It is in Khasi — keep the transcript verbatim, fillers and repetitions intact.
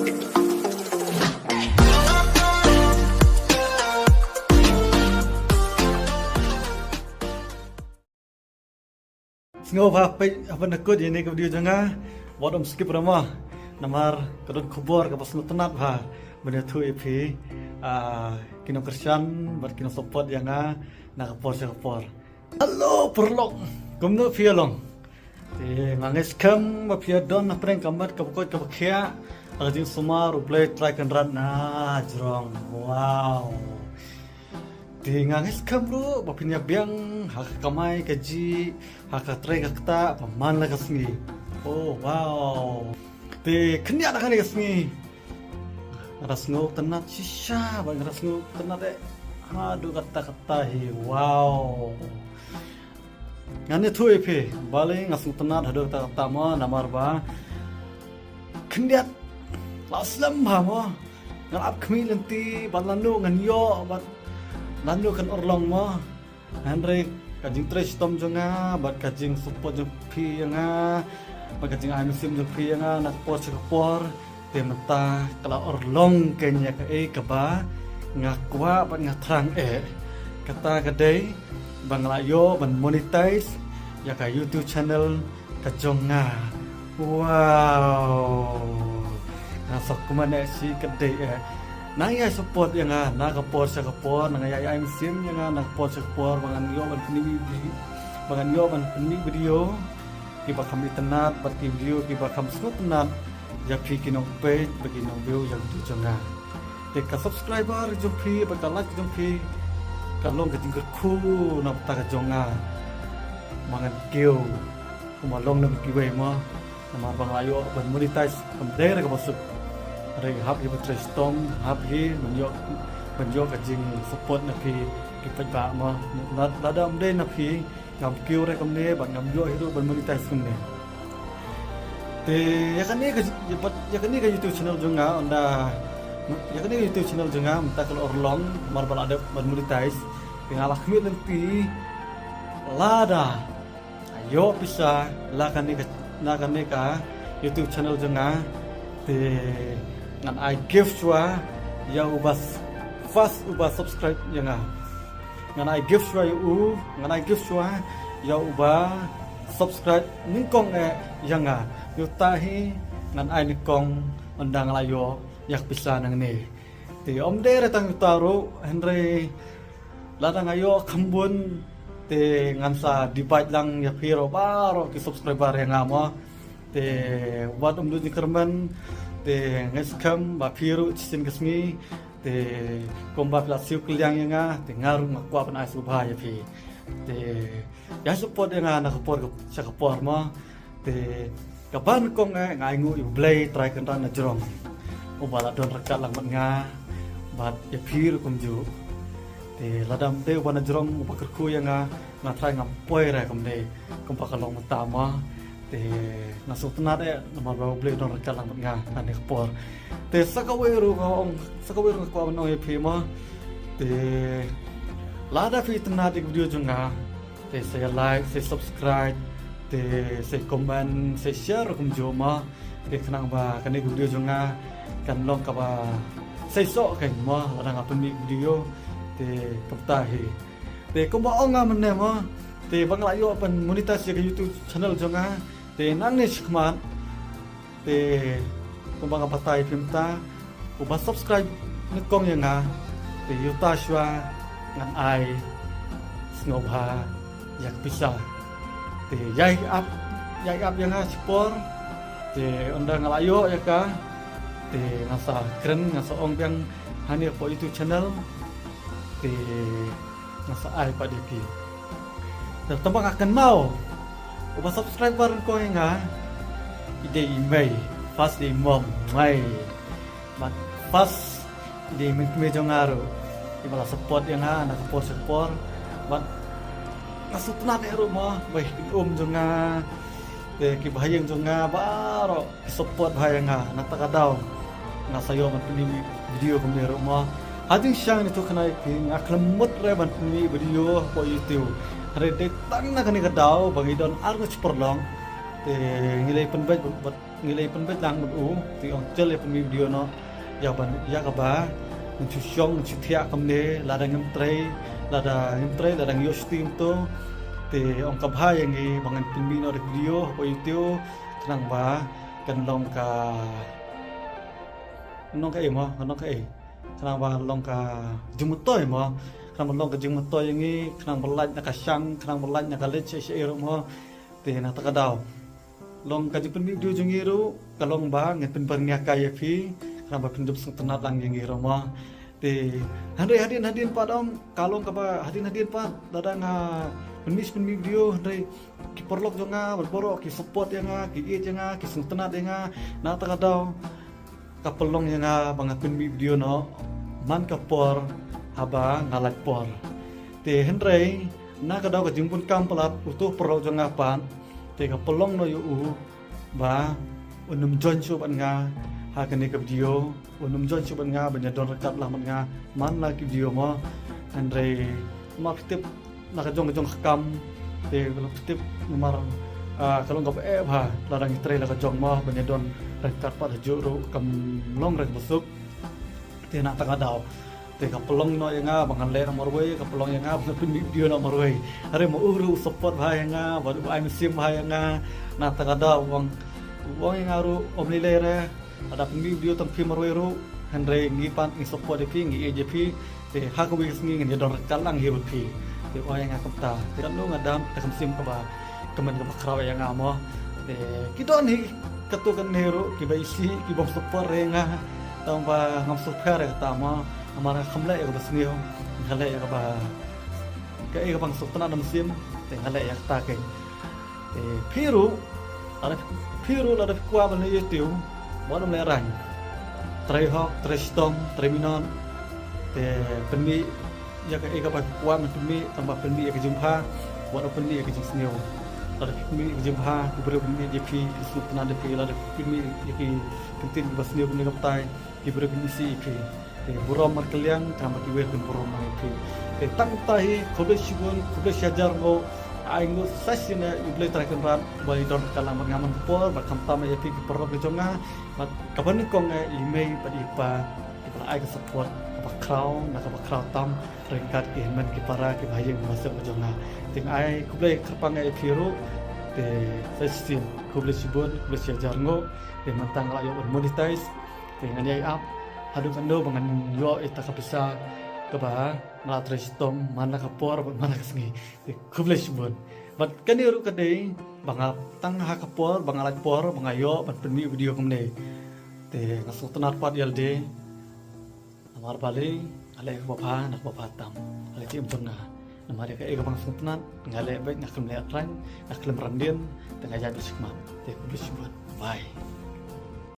Sngewbha peit haduh ban kut ïa kane ka video jong nga. Wat ym skip re mo. Namar ka don khubor kaba sngewtynnat bha ban ïathuh ïa phi. Ah, ki nongkyrshan bad ki nongsupport ïa nga na ka por sha ka por. Hello paralok. Kumno phi ïa long? Te nga ngeit skhem ba phi ïa don hapdeng ka met kaba koit kaba khiah ha ka jingsumar U Blei Trai Kynrad na jrong. Wow. Te nga ngeit skhem ruh ba phin ïa biang ha ka kamai kajih, ha ka trei ka ktah ba man la ka sngi. Oh wow. Te khyndiat ha kane ka sngi nga da sngewtynnat shisha bad nga da sngewtynnat eh haduh katta katta hi. Wow. Ngan ïathuh ïa phi balei nga sngewtynnat haduh katta katta mo, namar ba khyndiat la slem bha mo. Nga la ap khmih lynti bad lano ngan ïoh bad lano kan urlong mo. Hynrei ka jingtrei shitom jong nga bad ka jingsupport jong phi ïa nga bad ka jingai mynsiem jong phi ïa nga na ka por sha ka por, te mynta ka la urlong kane ïa kaei kaba nga kwah bad nga thrang eh. Kata ka dei ba nga la ïoh ban monetize ïa ka YouTube channel ka jong nga. Wow. Nga sngewkmen eh shi ka dei eh. Nang ïai support ïa nga na ka por sha ka por, nang ïai ai mynsiem ïa nga na ka por sha ka por ba ngan ïoh ban pynmih video, ba ngan ïoh ban pynmih video kiba kham itynnat bad ki video kiba kham sngewtynnat ïa phi ki nongpeit bad ki nongview ïa ka video jong nga. Te ka subscriber jong phi bad ka like jong phi ka long ka jingkyrkhu na bynta ka jong nga. Ba ngan kiew kumba long na kiwei mo. Namar ba nga la ïoh ban monetize kam dei re kaba suk. Re hap hi ban trei shitom, hap hi ban ïoh, ban ïoh ka jingsupport na phi ki paidbah mo. Lada ym dei na phi ngam kiew re kumne bad ngam ïoh hi ruh ban monetize kumne. Te ïa kane ka, ïa kane ka YouTube channel jong nga, ynda ïa kane ka YouTube channel jong nga mynta ka la urlong namar ba la dep ban monetize. Te nga la khmih lynti lada ïoh pisa la kane ka, la kane ka YouTube channel jong nga, te ngan ai gift shuwa ïa uba first uba subscribe ïa nga. Ngan ai gift shuwa ïa u, ngan ai gift shuwa ïa uba subscribe nyngkong eh ïa nga. Ïa uta hi ngan ai nyngkong ynda nga la ïoh ïa ka pisa nangne. Te ym dei re tang ïa uta ruh, hynrei lada nga ïoh kham bun te ngan sa divide lang ïa phi ruh baroh ki subscriber ïa nga mo. Te wat ym dei jingkyrmen, te nga ngeit skhem ba phi ruh shisien ka sngi te kumba phi la siew kylliang ïa nga, te nga ruh nga kwah ban ai sngewbha ïa phi. Te ïa support ïa nga na ka por sha ka por mo. Te kaba nyngkong eh nga ainguh ïa U Blei Trai Kynrad na jrong uba la don ryngkat lang bad nga bad ïa phi ruh kumjuh. Te lada ym dei uba na jrong uba kyrkhu ïa nga, nga tharai ngam poi re kumne kumba ka long mynta mo. Te nga sngewtynnat eh namar ba U Blei u don ryngkat lang bad nga ha kane ka por. Te sa kawei ruh nga ong, sa kawei ruh nga kwah ban ong ïa phi mo. Te lada phi itynnat ïa ka video jong nga, te sa like, sa subscribe, te sa comment, sa share kumjuh mo. Te khnang ba kane ka video jong nga kan long kaba sa ïoh kein mo lada nga pynmih video. Te kumta hi. Te kumba ong nga mynne mo, te ba nga la ïoh ban monetize ïa ka YouTube channel jong nga, te nangne shakhmat te kumba nga batai ïa phi mynta, uba subscribe nyngkong ïa nga, te ïa uta shuwa ngan ai sngewbha ïa ka pisa. Te ïai ap, ïai ap ïa nga shipor, te ynda nga la ïoh ïa ka, te nga sa kren, nga sa ong biang hangne hapoh YouTube channel. Te nga sa ai pat ïa ki. Te tang ba nga kynmaw, uba subscriber nyngkong ïa nga i dei i mei, first i dei i mom, mei. Bad first i dei i mei, mei jong nga ruh, iba la support ïa nga na ka por sha ka por. Bad nga sngewtynnat eh ruh mo, ba ki um jong nga, te ki bahaïing jong nga baroh support bha ïa nga, na kata ka daw nga sa ïoh ban pynmih video kumne ruh mo. Ha jingshisha ngan ïathuh khana ïa phi, nga khlem mut re ban pynmih video hapoh YouTube. Hynrei dei tang na kane ka daw ba ngi don ar ngut shi paralok, te ngi la pynbeit bad, bad ngi la pynbeit lang bad u, te ong te la pynmih video noh ïa ban ïa kaba ngan shu shong ngan shu thiah kumne, lada ngim trei, lada ngim trei, lada ngi ïoh shuti kumto. Te ong ka bha ïa ngi ba ngan pynmih noh da video hapoh YouTube, khnang ba kan long ka, nong ka ei mo, nong ka ei, khnang ba long ka jingmyntoi mo, khnang ba long ka jingmyntoi ïa ngi, khnang ba lait na ka shang, khnang ba lait na ka leit shaei shaei ruh mo. Te na kata ka daw long ka jingpynmih video jong ngi ruh ka long ba ngan pynbor ïa ka ïa phi, khnang ba phin dup sngewtynnat lang ïa ngi ruh mo. Te hynrei hadien hadien pat, ong ka long kaba hadien hadien pat, lada nga pynmih pynmih video, hynrei ki paralok jong nga baroh ki support ïa nga, ki ïeit ïa nga, ki sngewtynnat ïa nga, na kata ka daw ka pynlong ïa nga ba nga pynmih video noh man ka por haba nga lait por. Te hynrei na ka daw ka jingbun kam palat uto u paralok jong nga pat, te ka pynlong noh ïa u ba un ym join shuh bad nga ha kane ka video, un ym join shuh bad nga ban ïa don ryngkat lang bad nga man la ki video mo. Hynrei ma phi tip na ka jong ka jong ka kam, te ka long phi tip namar, ah, ka long kaba eh bha lada ngi trei la ka jong mo, ban ïa don ryngkat pat ha juh ruh kam long re ba suk. Te na kata ka daw te ka pynlong noh ïa nga ba ngan leh noh marwei, ka pynlong ïa nga ba ngan pynmih video noh marwei. Hynrei ma u ruh u support bha ïa nga, ba u ai mynsiem bha ïa nga. Na kata ka daw u ong, u ong ïa nga ruh, ym lei lei re, lada pynmih video tang phi marwei ruh, hynrei ngi pat ngi support ïa phi, ngi ïeit ïa phi. Te ha kawei ka sngi ngan ïa don ryngkat lang hi bad phi. Te u ong ïa nga kumta. Te katno nga dam, te ka mynsiem kaba, ka mon kaba khraw ïa nga mo. Te ki don hi katto katne ruh kiba isih, ki bym support ïa nga, tang ba ngam sngewpher ïa kata mo. Namar nga khlem leh ïa kaba sniew, nga leh ïa kaba, kaei kaba nga sngewtynnat na mynsiem, te nga leh ïa kata keiñ. Te phi ruh, lada phi ruh, lada phi kwah ban leh YouTube, wat nym lehraiñ. Trei hok, trei shitom, trei minot. Te pynmih ïa kaei kaba phi kwah ban pynmih, tang ba pynmih ïa ka jingbha, wat nym pynmih ïa ka jingsniew. Lada phi pynmih ïa ka jingbha, ki briew kin ïeit ïa phi, kin sngewtynnat ïa phi. Lada phi pynmih ïa ki kyntien kiba sniew kumne ka bynta, ki briew kin isih ïa phi. Te burom markylliang, tang ba kiwei kin burom ïa phi. Te tang kata hi, khublei shibun, khublei shihajar nguh. Ai nguh sa shisien ïa U Blei Trai Kynrad ba ïa don ryngkat lang bad nga man ka por, bad khamtam ïa phi ki paralok ki jong nga, bad kaba nyngkong ïa i mei bad i pa, kiba la ai ka support kaba khraw na kaba khraw tam ryngkat ki hynmen ki para, kiba ha ïing ha sem ka jong nga. Te nga ai khublei kyrpang ïa phi ruh. Te sa shisien khublei shibun, khublei shihajar nguh. Te mynta nga la ïoh ban monetize. Te ngan ïai ap haduh katno ba ngan ïoh ïa kata ka pisa kaba nga la trei shitom man la ka por bad man la ka sngi. Te khublei shibun. Bad kane ruh ka dei ba nga tang ha ka por ba nga lait por ba nga ïoh ban pynmih video kumne. Te nga sngewtynnat pat ïa lade. Namar balei, nga leh kaba bha na kaba bha tam. Nga leh, te ym don nga. Namar ïa kaei kaba nga sngewtynnat, nga leh beit, nga khlem lehraiñ, nga khlem randien, te nga ïaid beit shakhmat. Te khublei shibun. Bye.